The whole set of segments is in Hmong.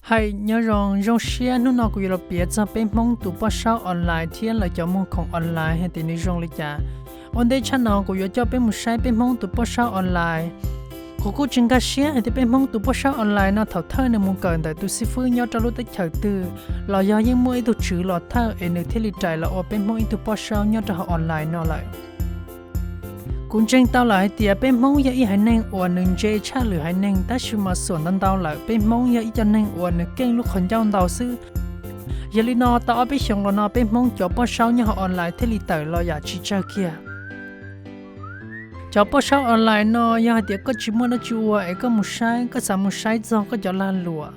Hais nyob zoo, zoo siab hnub no kuv yuav los piav txog peb Hmoob tus poj saub online thiab lawv cov muag khoom online hais tias nws zoo li cas. Ua ntej tshaj no kuv yuav coj peb mus saib peb Hmoob tus poj saub online. Kuv kuj tsis nkag siab hais tias peb Hmoob tus poj saub online no thaum thawj nws mus kawm ntawm tus xib fwb nyob rau lub teb chaws twg, los yog yeej muaj ib tug tswv los thawj es nws thiaj li rais los ua peb Hmoob ib tug poj saub nyob rau hauv online no lawm. Kuv ntseeg tau lawm hais tias peb Hmoob yog ib haiv neeg uas nws ntse tshaj lwm haiv neeg, tab sis mas xuam ntau ntau lawm peb Hmoob yog ib co neeg uas nws keej lub qhov ncauj ntau xwb. Yog li no tau ob peb xyoos los no peb Hmoob cov poj saub nyob hauv online thiaj li tawm los yam tsis tsawg kiag. Cov poj saub online no yog hais tias koj tsis muaj dab tsi ua es koj mus saib, koj xav mus saib txog koj cov lag luam,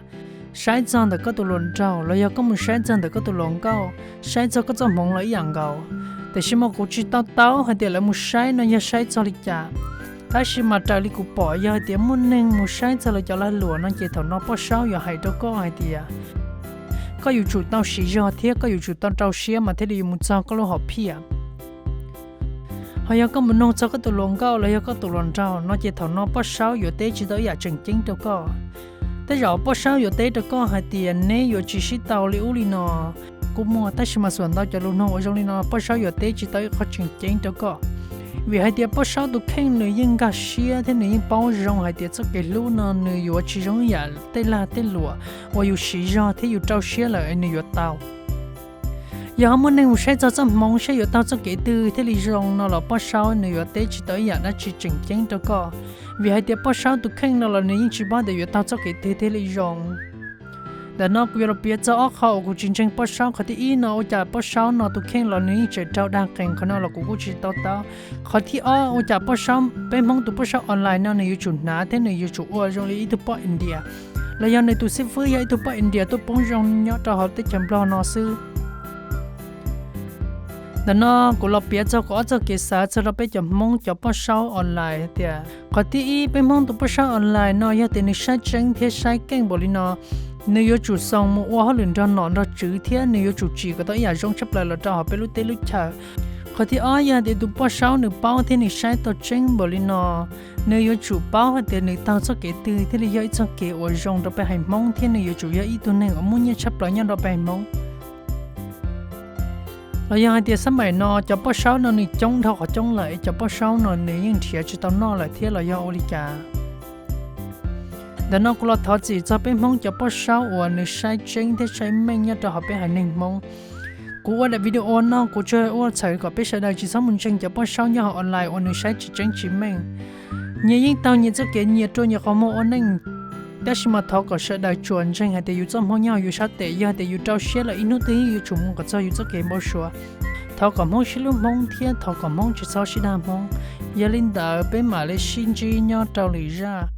saib txog ntawm koj tus hluas nraug, los yog koj mus saib txog ntawm koj tus hluas nkauj, saib txog koj txoj hmoov los ib yam nkaus. Tiam sis mas kuv tsis to taub hais tias lawv mus saib no yog saib txog li cas. Tab sis mas raws li kuv pom yog hais tias muaj neeg mus saib txog lawv cov lag luam no ces thaum no poj saub yuav hais rau koj hais tias koj yuav tsum tau siv zog thiab koj yuav tsum tau rau siab mas thiaj li yuav mus txog koj lub hom phiaj. Ho yog koj mus noog txog koj tus hluas nkauj los yog koj tus hluas nraug no ces thaum no poj saub yuav teb tsis tau ib yam tseem ceeb rau koj. Tej zaum poj saub yuav teb rau koj hais tias neb yuav tsis sib tau li ub li no kuj muaj, tab sis mas xuam ntau cov lus noog uas zoo li no poj saub yuav teb tsis tau ib qho tseem ceeb rau koj. Vim hais tias poj saub tus kheej nws yeej nkag siab thiab nws yeej paub zoo hais tias txoj kev hlub no nws yuav tsis zoo ib yam tej lag tej luam uas yus siv zog thiab yus rau siab lawm es nws yuav tau. Yog ho muaj neeg mus saib txog txoj hmoov saib yuav taug txoj kev twg thiaj li zoo no los poj saub nws yuav teb tsis tau ib yam dab tsi tseem ceeb rau koj. Vim hais tias poj saub tus kheej no los nws yeej tsis paub tias yuav taug txoj kev twg thiaj li zoo. Ntawm no kuv yuav los piav txog ob qho uas kuv tsis ntseeg poj saub. Qhov thib ib no ua cas poj saub no tus kheej los nws yeej tseem raug dag qees, qhov no los kuv kuj tsis to taub. Qhov thib ob ua cas poj saub, peb Hmoob tus poj saub online no nws yuav tsum hnav thiab nws yuav tsum ua zoo li ib tug poj India, los yog nws tus xib fwb yog ib tug poj India tuaj poob zoo nyob rau hauv teb chaws Nplog no xwb. Ntawm no kuv los piav txog kuv ob txoj kev xav txog rau peb cov Hmoob cov poj saub online tias qhov thib ib peb Hmoob tus poj saub online no yog tias nws saib tseeb thiab saib keej npaum li no, nws yuav tsum xoo mus ua hauj lwm nrog nom nrog tswv thiab nws yuav tsum tsim kom tau ib yam zoo tshaj plaws los rau hauv peb lub teb lub chaw. Qhov thib ob yog tias tus poj saub nws paub thiab nws saib tau tseeb npaum li no, nws yuav tsum paub hais tias nws taug txoj kev twg thiaj li yog ib txoj kev uas zoo rau peb haiv Hmoob thiab nws yuav tsum yog ib tug neeg uas muaj nyiaj tshaj plaws nyob rau peb haiv Hmoob. Los yog hais tias xab maim no cov poj saub no nws coob dhau qhov coob lawm es cov poj saub no nws yeej nrhiav tsis tau noj lawm thiab los yog ua li cas. Ntawm no kuv los thov txim txog peb Hmoob cov poj saub uas nws saib tseeb thiab saib meej nyob rau hauv peb haiv neeg Hmoob. Kuv ua daim video no kuv tsuas ua txhawm kom peb sawv daws tsis txhob mus ntseeg cov poj saub nyob hauv online uas nws saib tsis tseeb tsis meej. Nyias yeej taug nyias txoj kev nyias rua nyias qhov muag ua neej, tab sis mas thov kom sawv daws tsuas ntseeg hais tias yus txoj hmoov nyob hauv yus sab tes, yog tias yus rau siab lawm ib hnub twg yus tsum mus kom txog yus txoj kev npau suav. Thov kom Hmoob sib hlub Hmoob thiab thov kom Hmoob tsis txhob sib dag Hmoob. Yog li ntawd peb mam li sib ntsib nyob rau lwm zaj.